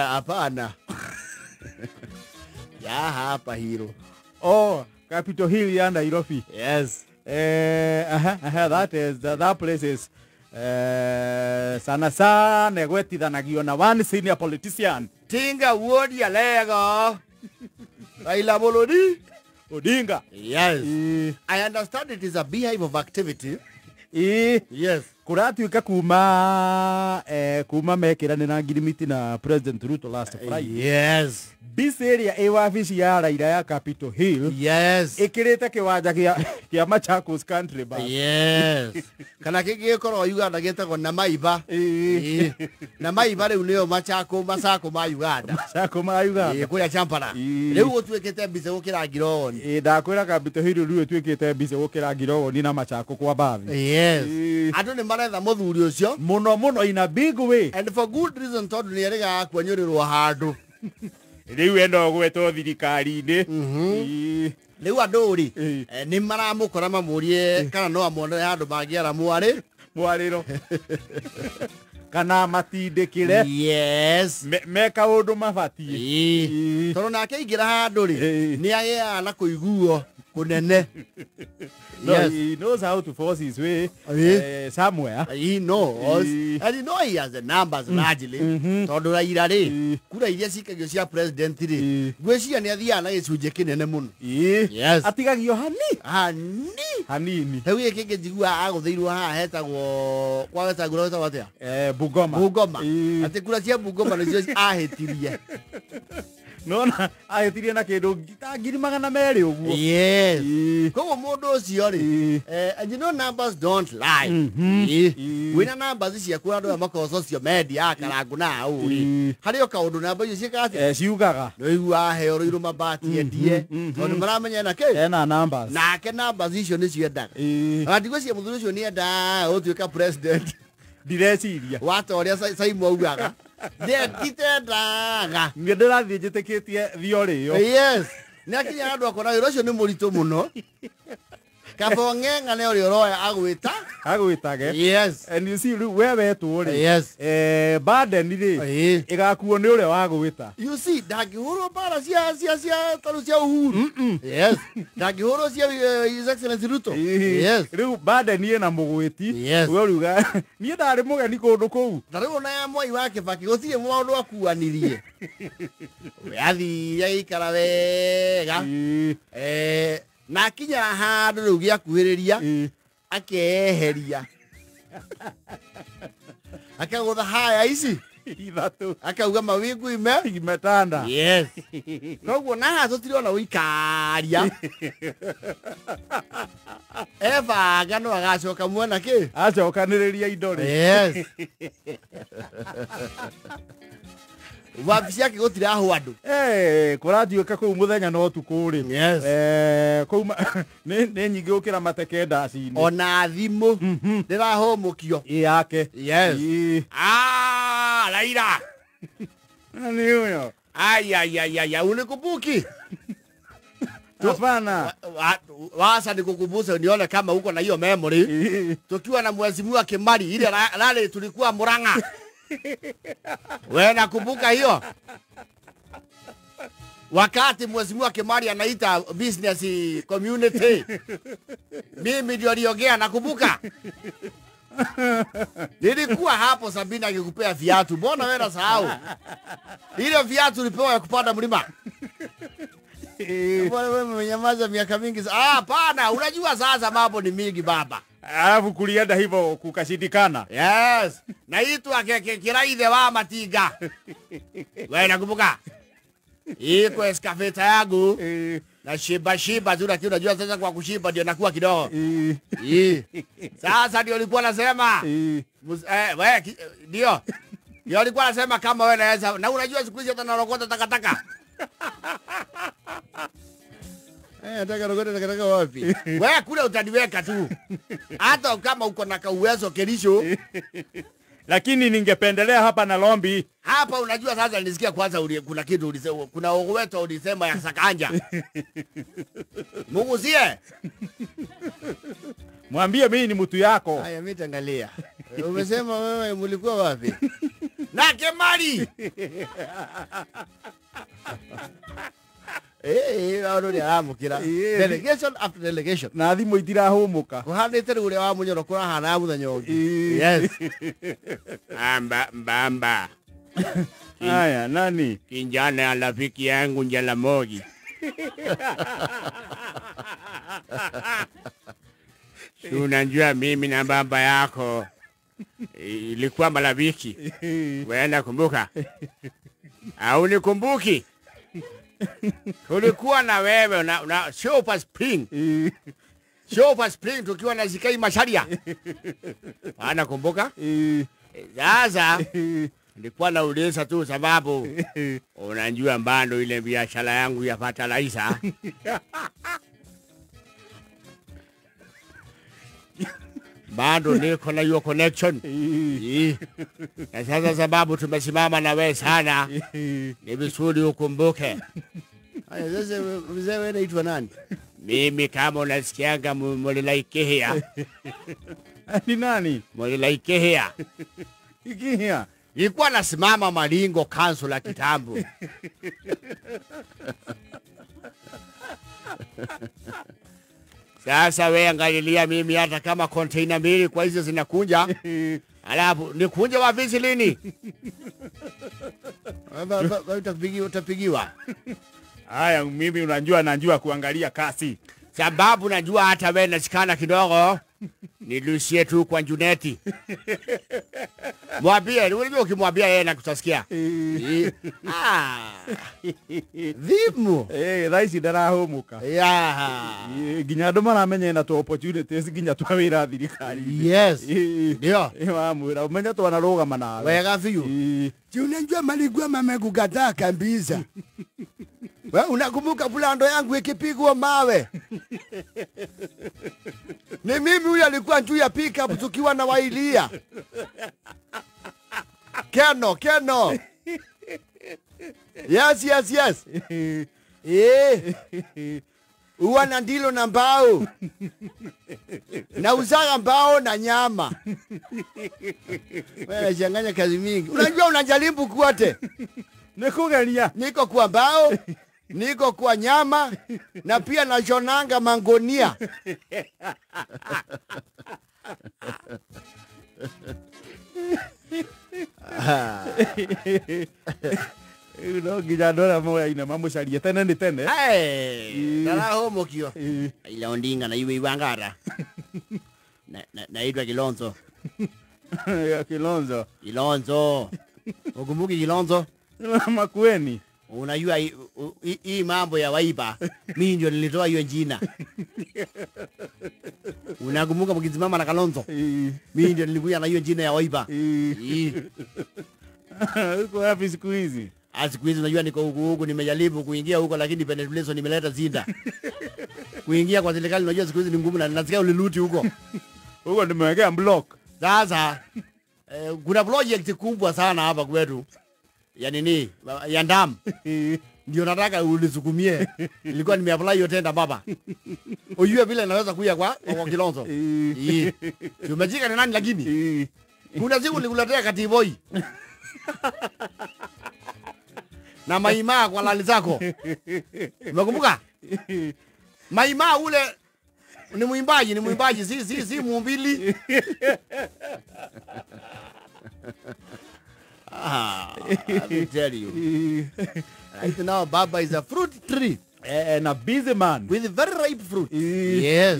Hapana. Ya hapa hilo. Oh, Capitol Hill ya Nairobi. Yes. That is that place is sana sana gwetithanagio na one senior politician. Tinga wodi ya lego. Raila Bolodi Odinga. Yes. I understand it is a beehive of activity. Yes. Kuratuika kuma kuma mekirane na ngirimiti na President Ruto last Friday. Yes. This area e wabici ya Raila ya Capitol Hill. Yes. Ikirite kiwanja kia Machakos Country Bar. Yes. Kana kingikorwo Uganda gitagwo na Maiba. Na Maiba riu nio Machako Masako ma Uganda. Masako ma Uganda. Kuria Champara. Riu gutuikite mbice gukira Ngirogoni. Ndakwira Capitol Hill riu ituikite mbice gukira Ngirogoni na Machako kwa bathi. Yes. Andu ni maretha muthuri ucio muno muno in a big way. And for good reason tondu ni eriga kuonyurirwo handu. Riu eno gwetwo thirikari-inĩ. Riu andũ rĩ nĩ maramũkora mamũrie kana no amwone handũ mangĩara mwarĩ mwarĩro kana matindĩkĩre. Yes. Me kaũndũ mabatiĩ tondũ nake aingĩra handũ rĩ nĩ agĩaga na kũiguo kunene. No, yes. He knows how to force his way somewhere. He knows. And you know he has the numbers largely. Tondu Raila ri kura iria cikagio cia president ri ngwiciria ni athiaga na gĩcunjĩ kĩnene mũno. Yes. Atigagio hani hani hanini. Rĩu gĩkĩ kĩngĩ njiguaga agũthĩirwo haha hetagwo kwa Wetangula hetagwo atĩa? Bungoma. Bungoma. Atĩ kura cia Bungoma nĩcio ahĩtirie. Nona ahĩtirie na kĩndũ ta 200,000 ũguo. Yes. Koguo mũndũ ũcio rĩ and you know numbers don't lie. Wĩna numbers ciaku andũ aya makoragwo social media Karangu na hau rĩ harĩ o kaũndũ namba icio ciĩkaga atĩa? Ciugaga nĩ ũiguaga heo rũirũ mabati endie tondũ maramenya ena kĩ? Ena numbers. Nake numbers icio nĩcio endaga. Na ndigwĩciria mũthuri ũcio nĩ endaga gũtuĩka president. Ndireciria wata ũrĩa Saimo augaga. Nditendaga. Nĩ ndĩrathiĩ njĩtĩkĩtie theory ĩyo. Yes. Nĩ akinya andũ akona wĩra ũcio nĩ mũritũ mũno. Kaba ng'eng'ane ũrĩa ũroya agwĩta. Agwĩtage. Yes. And you see rĩu we wetwo rĩ. Yes. Burden rĩ ĩgakuo nĩ ũrĩa wagwĩta. You see ndangĩhũrwo mbara cia taru cia Uhuru. Yes. Ndangĩhũrwo cia His Excellency Ruto. Yes. Rĩu burden ĩna mũgwĩti. Yes. We ũriuga niĩ ndarĩ mũgeni kũndũ kũu. Ta rĩu ona ya Mwai wa Kibaki gũtirĩ maũndũ akuanirie. We athire agĩikara wega. Na akinya handũ rĩu gĩakuhĩrĩria akeeheria akagũtha haya ici ithatũ akauga mawingu imetanda. Yes. Koguo na haha tũtirona ũikaria ebanga no agacoka mwena kĩ acokanĩrĩria indo rĩ. Yes. Wabici yake gũtirahwo andũ. Kũratuĩka kũu mũthenya na ũtukũ rĩ. Yes. Kũu nĩ nyingĩ gũkĩra mateke ndaci-inĩ. Ona thimũ ndĩrahũmũkio. Yake. Yes. Ah, Raila. Nani huyo? Ai ai ai ai, unikumbuki? Hapana. Wacha nikukumbushe unione kama uko na hiyo memory. Tukiwa na mheshimiwa Kimari ile rally tulikuwa Murang'a. Wewe nakumbuka hiyo? Wakati mheshimiwa Kimari anaita business community. Mimi ndio aliongea, nakumbuka. Nilikuwa hapo Sabina akikupea viatu. Mbona wewe unasahau? Ile viatu ulipewa ya kupanda mlima. Mbona wewe umenyamaza miaka mingi? Ah, hapana, unajua sasa mambo ni mingi baba. Alafu kulienda hivyo kukashindikana. Yes. Na itwa kiraithe wa Matinga. Wewe nakumbuka? Iko excavator yangu. Na shiba shiba tu, lakini unajua sasa kwa kushiba ndio nakuwa kidogo. Sasa ndio nilikuwa nasema. Wewe ndio. Ndio nilikuwa nasema kama wewe naweza. Na unajua siku hizi hata narokota takataka. Nataka rokota takataka wapi? Wewe kule utaniweka tu. Hata kama uko na kauwezo kelisho. Lakini ningependelea hapa na Lombi. Hapa unajua sasa nilisikia kwanza kuna kitu ulisema, kuna uweto ulisema ya Sakanja. Muguzie. Mwambie mimi ni mtu yako. Haya mimi tangalia. Umesema wewe mlikuwa wapi? Na Kemari. Maũndũ nĩ aramũkĩra. Delegation after delegation. Na thimũ itirahũmũka. Kũhanĩte rĩu ũrĩa wa mũnyoro kũrahana mũthenya ũngĩ. Yes. Amba mbamba. Haya, nani? Kijana rafiki yangu Njalamogi. Unajua mimi na baba yako ilikuwa marafiki. Wewe nakumbuka? Au nikumbuki? Tulikuwa na wewe na Super Spring. Super Spring tukiwa na Zikai Macharia. Ana kumbuka? Sasa nilikuwa nauliza tu sababu unajua mbando ile biashara yangu ya fertilizer. Bado niko na hiyo connection. Na sasa sababu tumesimama na wewe sana, ni vizuri ukumbuke. Haya, sasa mzee wewe unaitwa nani? Mimi kama unasikianga Mulilaikehia. Ni nani? Mulilaikehia. Ikihia. Nilikuwa nasimama Maringo Council la kitambo. Sasa wewe angalilia mimi hata kama container mbili kwa hizo zinakunja. Alafu nikunje wapi lini? Utapigiwa. Haya, mimi unajua najua kuangalia kasi. Sababu najua hata wewe nashikana kidogo. Nilusie tu kwa Juneti. Mwambie, unajua ukimwambia yeye nakutasikia. Dhimu. Thaa ndarahũmũka. Yeah. Nginya andũ maramenya ena tũ opportunities nginya twa wĩra thirikari. Yes. Ndio. Wamwĩra umenye twanarũgama nawe. Wega biũ. Unajua maligwa mamekukataa kabisa. Wewe unakumbuka bulando yangu ikipigwa mawe? Ni mimi huyu alikuwa juu ya pick-up tukiwa na wailia. Keno. Yes. Uwa na ndilo na mbao. Na uzaga mbao na nyama. Wewe changanya kazi mingi. Unajua unajaribu kuote. Nikugeria. Niko kwa mbao, niko kwa nyama, na pia nashonanga mangonia. No nginya andũ arĩa moyaine mamũcarie tene nĩ tene. Ndarahũmũkio. Ila Odinga na iwe Iwangara. Naitwa Kilonzo. Kilonzo. Kilonzo. Ukumbuki Kilonzo? Makueni. Unajua hii mambo ya waiba, mimi ndio nilitoa hiyo jina. Unakumbuka mkisimama na Kalonzo? Mimi ndio nilikuja na hiyo jina ya waiba. Uko wapi siku hizi? Siku hizi unajua niko huku huku, nimejaribu kuingia huko lakini penetration nimeleta zinda. Kuingia kwa serikali unajua siku hizi ni ngumu na nasikia uliluti huko. Huko nimewekea block. Sasa kuna project kubwa sana hapa kwetu. Ya nini? Ya damu. Ndio nataka ulisukumie. Nilikuwa nimeapply hiyo tenda baba. Ujue vile naweza kuja kwa Kilonzo. Tumejika ni nani lakini? Kuna siku nilikuletea katiboi. Na maima kwa lali zako. Umekumbuka? Maima ule ni mwimbaji, si mumbili. I will tell you. Right now, Baba is a fruit tree. And a busy man. With very ripe fruit. Yes.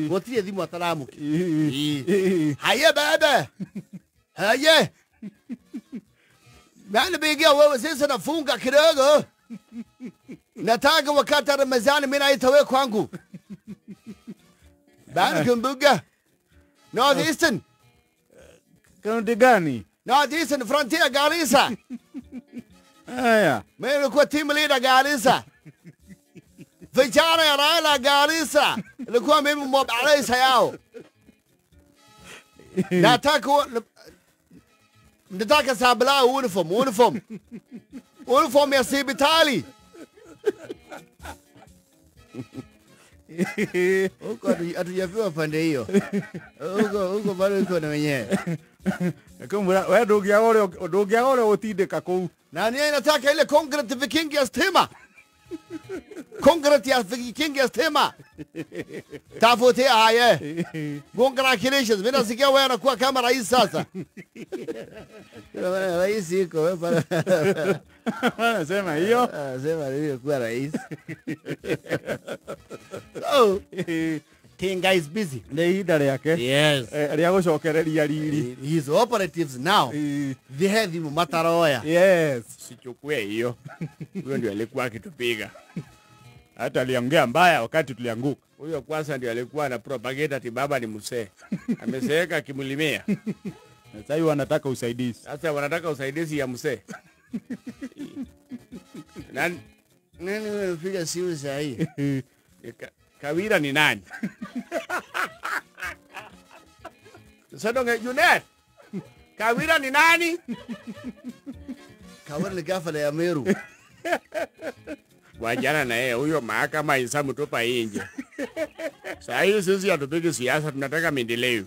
Gotrie thimu ataramuki. Haye baba. Haye. Maana bigia wewe sasa nafunga kidogo. Nataka wakati Ramadhani mimi naita wewe kwangu. Bana kumbuka. North Eastern. Kaunti gani? North Eastern Frontier Garissa. Haya. Mimi nilikuwa team leader Garissa. Vijana ya Raila Garissa. Nilikuwa mimi mwabalisa yao. Nataka sabla uniform. Uniform ya sibitali. Huko hatujapewa pande hiyo. Huko bado iko na wenyewe. Kumura we ndũngĩaga ũrĩa ũtindĩka kũu. Na niĩ nataka ile concrete vikingi ya stima. Concrete ya vikingi ya stima. Tafutia haya. Congratulations. Mimi nasikia wewe unakuwa kama rais sasa. Rais iko wewe. Sema hiyo. Sema hiyo kuwa rais. So Tinga is busy. Nĩ ihinda rĩake. Yes. Rĩa gũcokereria riri. His operatives now. They have him mataroya. Yes. Sichukue hiyo. Huyo ndio alikuwa akitupiga. Hata aliongea mbaya wakati tulianguka. Huyo kwanza ndio alikuwa na propaganda ati baba ni msee. Ameseeka kimlimia. Sasa hiyo wanataka usaidizi. Sasa wanataka usaidizi ya msee. Nani wewe simu saa hii? Kawira ni nani? Sasa donge Junet. Kawira ni nani? Kawira ni gafala ya Meru. Wajana na yeye huyo mahakama isamtupa nje. Sasa hii sisi hatupigi siasa, tunataka maendeleo.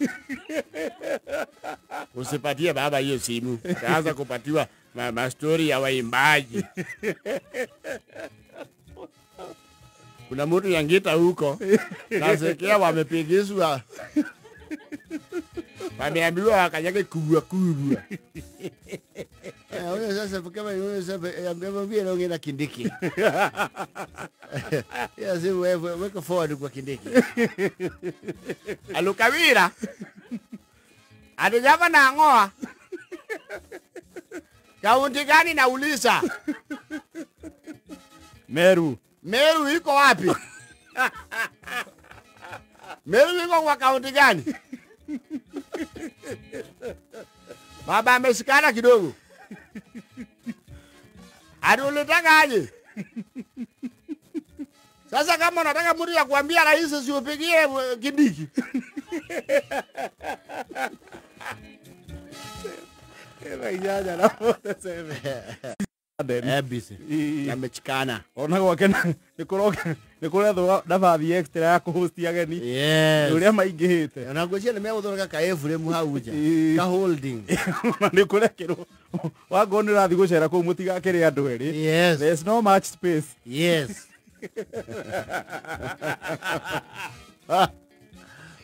Usipatie baba hiyo simu. Kaanza kupatiwa mastori ya waimbaji. Kuna mtu yangita huko. Nasikia wamepigizwa. Wameambiwa wakanyage kubwa kubwa. Huyo sasa kama huyo sasa amemwambia naongea na Kindiki. Yes, weka forward kwa Kindiki. Alukawira. Adijava na ngoa. Kaunti gani nauliza? Meru. Meru iko wapi? Meru iko kwa kaunti gani? Baba amesikana kidogo. Adulitaka aje? Sasa kama unataka mtu ya kuambia rais usiupigie Kindiki. Amechikana. Ona gwake nĩ kũrethwo nabathi extra ya kũhost ageni. Yes. Ũrĩa maingĩhĩte. Ona ngwĩciria nĩ megũthondeka ka frame hau nja. Ka holding. Ona nĩ kũrekĩrwo. Wangorwo nĩ ũrathiĩ gũcera kũu mũtigakĩrĩ andũ erĩ. Yes. There's no much space. Yes.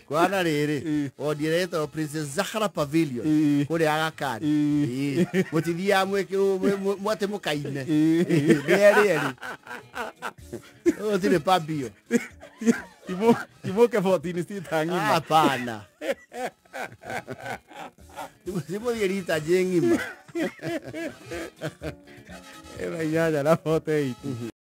Kwana rĩrĩ wodi ĩretwo Princess Zahra Pavilion kũrĩa Agakari. Mũtithiaga mwĩkĩrwo mwate mũkaine. Nĩ erĩ erĩ. Gũtirĩ pambio. Timoke 14 sita ng'ima. Hapana. Timothiĩ rita njĩ ng'ima. Ĩna inyanya na 48.